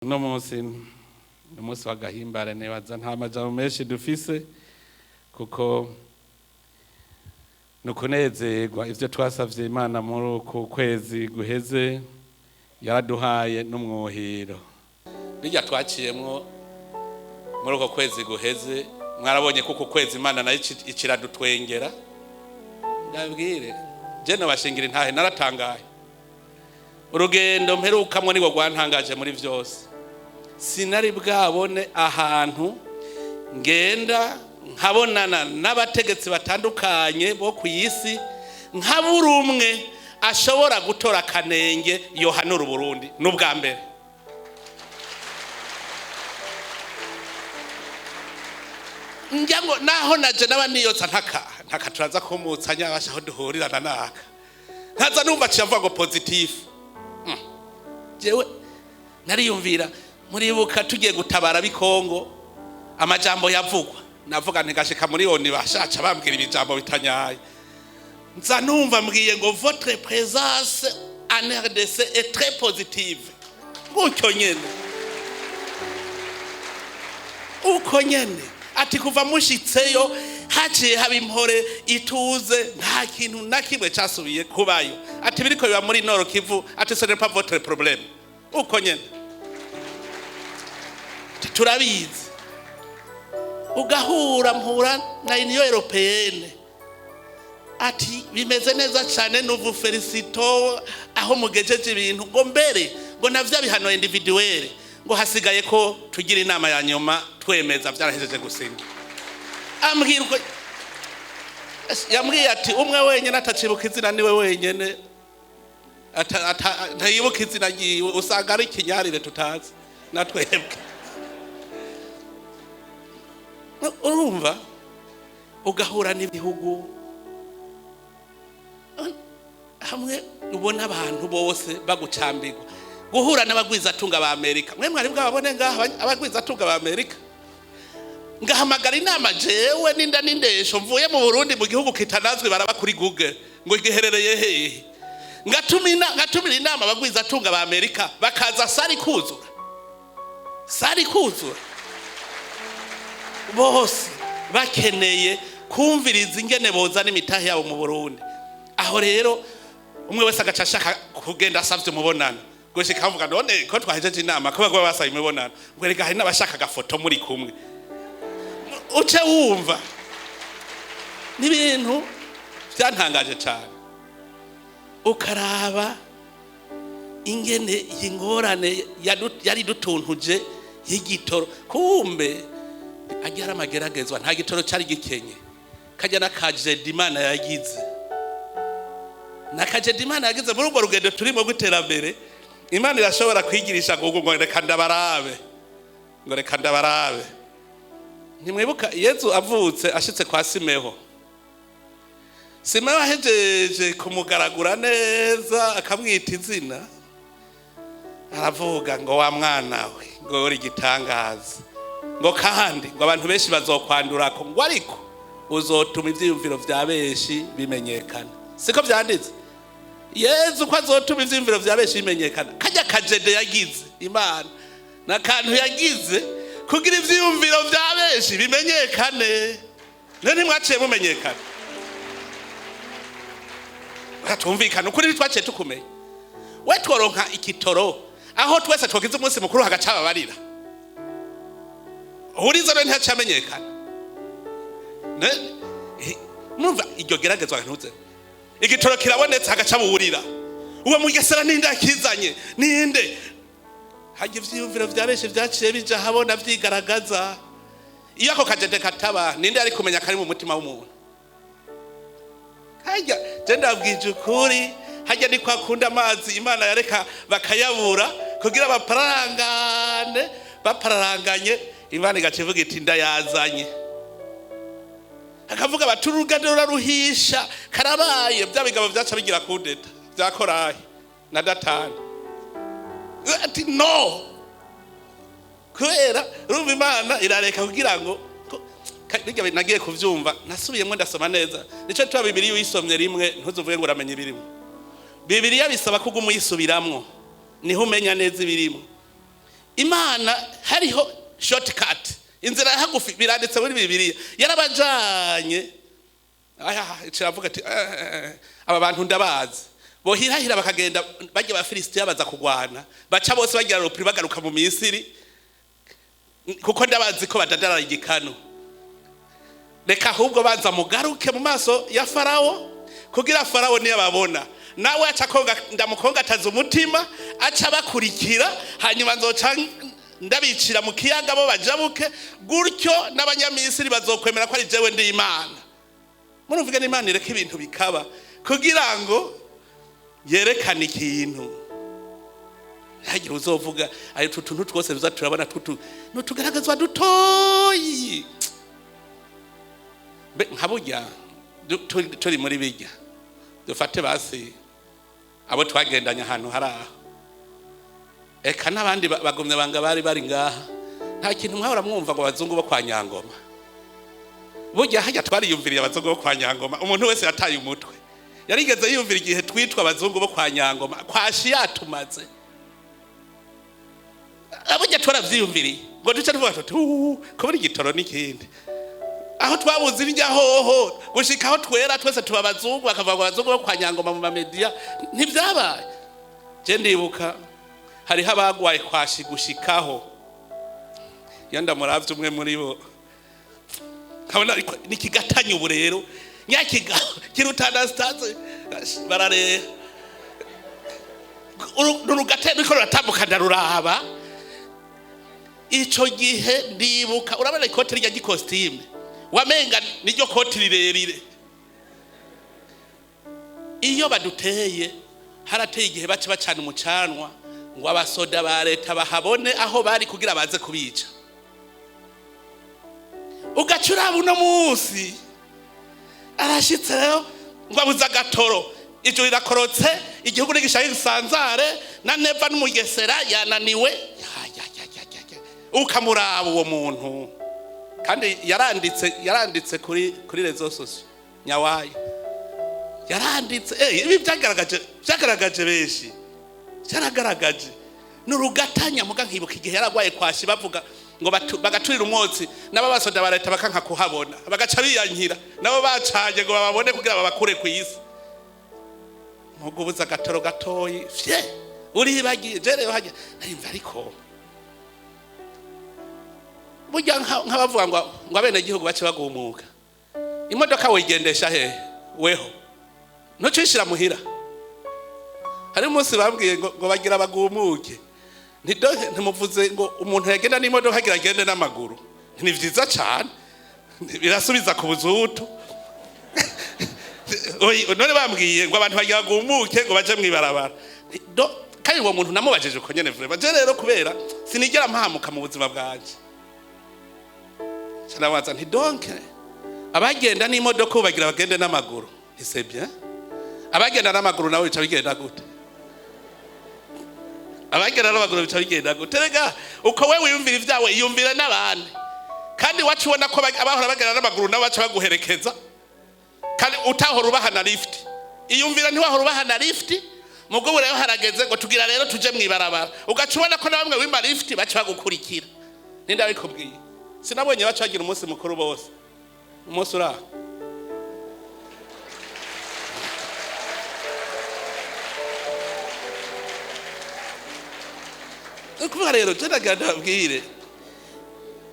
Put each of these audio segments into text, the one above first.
Uno munsi ni umunsi w'agahimbare, nibaza nta majambo menshi dufise kuko ni ukunezerwa ivyo twasavye Imana muri uku kwezi guheze yaraduhaye n'umwuhiro. Birya twaciyemwo muri uko kwezi guheze, mwarabonye ko uku kwezi Imana nayo ikiradutwengera. Ndabwire je nobashingira intahe, naratangaye. Urugendo mperukamwo nirwo rwantangaje muri vyose. Sinari bwabone ahantu ngenda nkabonana n'abategetsi batandukanye bo ku isi nkabura umwe ashobora gutora akanenge yohanura Uburundi. N'ubwa mbere njya ngo naho naje naba niyotsa ntaka turaza kumutsa nyabasha aho duhurirana naka nkaza numva aciye avuga ngo positif. Jewe nariyumvira, muribuka tugiye gutabara bikongo amajambo yavugwa, navuga ntigashika muri oni bashaca bambwira ibijambo bitanyaye. Nza numva mbwiye ngo votre présence en RDC est très positive, gutyo nyene uko nyene. Ati kuva mushitseyo haciye haba impore ituze, nta kintu na kimwe casubiye kubayo. Ati biriko biba muri Nord Kivu, ati ce n'est pas votre problème, uko nyene. Ati turabizi. Ugahura mpura na Union Européenne, ati bimeze neza cyane, nuvu felicito aho mugejeje ibintu, ngo mbere ngo navyo bihano individuel, ngo hasigaye ko tugira inama ya nyuma twemeza vyarahejeje gusinya. Ambwira uko yambwiye, ati umwe wenyene atacibuka izina niwe wenyene ntayibuka izina ryiwe, usanga ari ikinyarire tutazi na twebwe. Urumva ugahura n'ibihugu hamwe ubona abantu bose bagucambirwa, guhura n'abagwizatunga ba Amerika. Mwe mwari bwababone ngaha abagwizatunga ba Amerika? Ngahamagara inama jewe n'inda n'indesho mvuye mu Burundi, mu gihugu kitanazwi, baraba kuri Google ngo giherereye hehe. Ngatumira inama abagwizatunga ba Amerika bakaza, sari kuzura, sari kuzura bose bakeneye kumviriza ingene bozana imitahe yabo mu Burundi. Aho rero umwe wese agaca ashaka kugenda asavye umubonano, gushika avuga none ko twahejeje inama ko bagwa basaba imibonano, ngo erega hari n'abashaka agafoto muri kumwe. Uce wumva n'ibintu byantangaje cyane, ukaraba ingene iyi ngorane yari dutuntuje y'igitoro. Kumbe ajya ari amageragezwa, nta gitoro cyari gikenye, kajya n'akajedi Imana yagize, nakajedi Imana yagize muri urwo rugendo turimo rw'iterambere. Imana irashobora kwigirisha ngo reka ndabarabe, ngo reka ndabarabe. Ntimwibuka Yezu avutse ashitse kwa Simeho? Simeho ahejeje kumugaragura neza akamwita izina, aravuga ngo wa mwana we, ngo uri igitangaza, ngo kandi ngo abantu benshi bazokwandurako, ngo ariko uzotuma ivyiyumviro vya benshi bimenyekana. Siko vyanditse? Yezu ko azotuma ivyiyumviro vya benshi bimenyekana. Kajya kajede yagize Imana n'akantu yagize kugira ivyiyumviro vya benshi bimenyekane. None ntimwaciye mumenyekana? Tumvikana ukuri, ntitwaciye tukumenya. We tworonka ikitoro aho twese twogize umunsi mukuru hagaca ababarira uhuriza, none ntacamenyekana. Murumva iryo geragezwa ntuze, igitoro kirabonetse hagaca buwurira uwo mugesera ninde akizanye ninde? Hajya ivyiyumviro vya benshi vyaciye bija habona vyigaragaza. Iyo ako kajede kataba, ninde ari kumenya kari mu mutima w'umuntu? Hajya je ndabwije ukuri, hajya ni kwa kunda amazi Imana yareka bakayabura kugira baparangane, bapararanganye Imana igaca ivuga iti ndayazanye. Akavuga bati urugendo ruraruhisha karabaye. Bya bigabo vyaca bigira kudeta vya Korahi na Datani, ati no kubera urumva Imana irareka kugira ngo bijya. Nagiye kuvyumva nasubiyemwo ndasoma neza. Nico tuba Bibiliya uyisomye rimwe ntuzuvuge ngo uramenye ibirimo. Bibiliya bisaba ko uguma uyisubiramwo, niho umenya neza ibirimo. Imana hariho shortcut, inzira ya hagufi, biranditse muri Bibiliya, yarabajanye. Aya iravuga ati: "Aba bantu ndabazi, bohirahira bakagenda bajya Abafilisitiya baza kugwana, baca bose bagira repli bagaruka mu Misiri, kuko ndabazi ko badadara igikanu. Reka ahubwo banza mugaruke mu maso ya Farawo, kugira Farawo niyababona nawe aca konga, ndamukongataza umutima, aca bakurikira, hanyuma nzoca ndabicira mu kiyaga bo bajabuke. Gutyo n'Abanyamisiri bazokwemera ko ari jewe ndi Imana." Murumvuge n'Imana ireka ibintu bikaba kugira ngo yerekane ikintu, ntihagire uzovuga. Ayo utu tuntu twose tuza turabona tutu nutugaragazwa dutoyi. Mbe nka burya turi muri bijya, dufate basi abo twagendanye ahantu hari aho, eka n'abandi bagumye banga bari bari ngaha, nta kintu mwahora mwumva ngo abazungu bo kwa Nyangoma? Burya hajya twariyumviriye abazungu bo kwa Nyangoma. Umuntu wese yataye umutwe yarigeze yiyumvira igihe twitwa abazungu bo kwa Nyangoma, kwashi yatumaze. Burya twaravyiyumviriye ngo duce tuvuga tuti: "Uuu, kubura igitoro n'ikindi, aho twabuze irya hoho gushika aho twera twese tuba abazungu, bakavuga ngo abazungu bo kwa Nyangoma mu mamediya." Ntibyabaye. Je ndibuka hariho abagwaye kwashi gushikaho iyo ndamuravye umwe muri bo nkabona ariko nikigatanya. Ubu rero nyakiga kiruta Anastase, barareha rurugate ruriko ruratambuka, ndaruraba ico gihe. Ndibuka, urabona ikoti rya gikositime, wamenga niryo koti rirerire. Iyo baduteye, harateye igihe baca bacana umucanwa ngo abasoda ba leta bahabone aho bari kugira baze kubica. Ugaca uraba uno munsi arashitse rero ngo abuze agatoro, ijuru rirakorotse, igihugu n'igishaye gisanzare na Neva n'Umugesera yananiwe. Ya, ya, ya, ya, ya, ya. Ukamuraba uwo muntu, kandi yaranditse kuri réseaux sociaux nyawayo yaranditse. Ibi byagaragaje benshi, byaragaragaje nurugatanya. Muga nkibuka igihe yaragwaye kwashi, bavuga ngo bagaturira umwotsi, nabo basoda ba leta bakanka kuhabona, bagaca biyankira, nabo bacanye ngo bababone kugira babakure ku isi. Mugubuza agatoro gatoyi fye uribagiye. Je rero hajya narimva, ariko burya nk'abavuga ngo abenegihugu bace bagumuka, imodoka wigendesha hehe? Weho ntucishira muhira. Hari umunsi bambwiye ngo bagira bagumuke. Ntimuvuze ngo umuntu yagenda n'imodoka agira agende n'amaguru? Ni vyiza cane, birasubiza ku buzutu. Oyi, none bambwiye ngo abantu bagira bagumuke ngo baje mw'ibarabara. Kandi uwo muntu namubajije uko nyene vraiment. Je rero kubera sinigera mpamuka mu buzima bwanje, canabaza nti: "Donc abagenda n'imodoka ubu bagira bagende n'amaguru, nti c'est bien. Abagenda n'amaguru nawe bica bigenda gute? Abagenda n'amaguru bica bigenda gute?" Rega uko we wiyumvira ibyawe, yumvira n'abandi. Kandi wacu ubona ko abahora bagenda n'amaguru nabo baca baguherekeza, kandi utahora ubaha na lift. Iyumvira, ntiwahora ubaha na lift, mugabo rero harageze ngo tugira rero tuje mw'ibarabara, ugaca ubona ko na bamwe wima lift baca bagukurikira. Ninde abikubwiye? Sinabonye baca bagira umunsi mukuru bose umunsi uraha. Ni ukuvuga rero, je nagira ndababwire: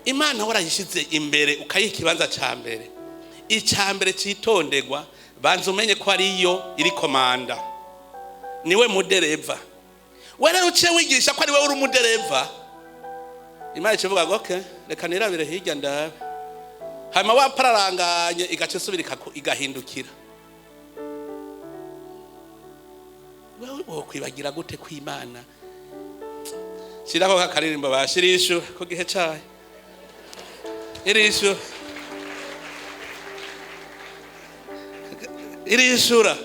Imana warayishyize imbere, ukayiha ikibanza ca mbere, icya mbere cyitonderwa, banza umenye ko ariyo iri komanda, niwe mudereva. We rero uciye wigisha ko ari wowe uri umudereva, Imana ikivuga ngo: "Okay, reka nirabire hirya ndabe." Hanyuma wapararanganye, igaca isubira igahindukira. Wewe wokwibagira gute kw'Imana? Shirako kakaririmbo bashirishu ku gihe cayo, irishura, irishura.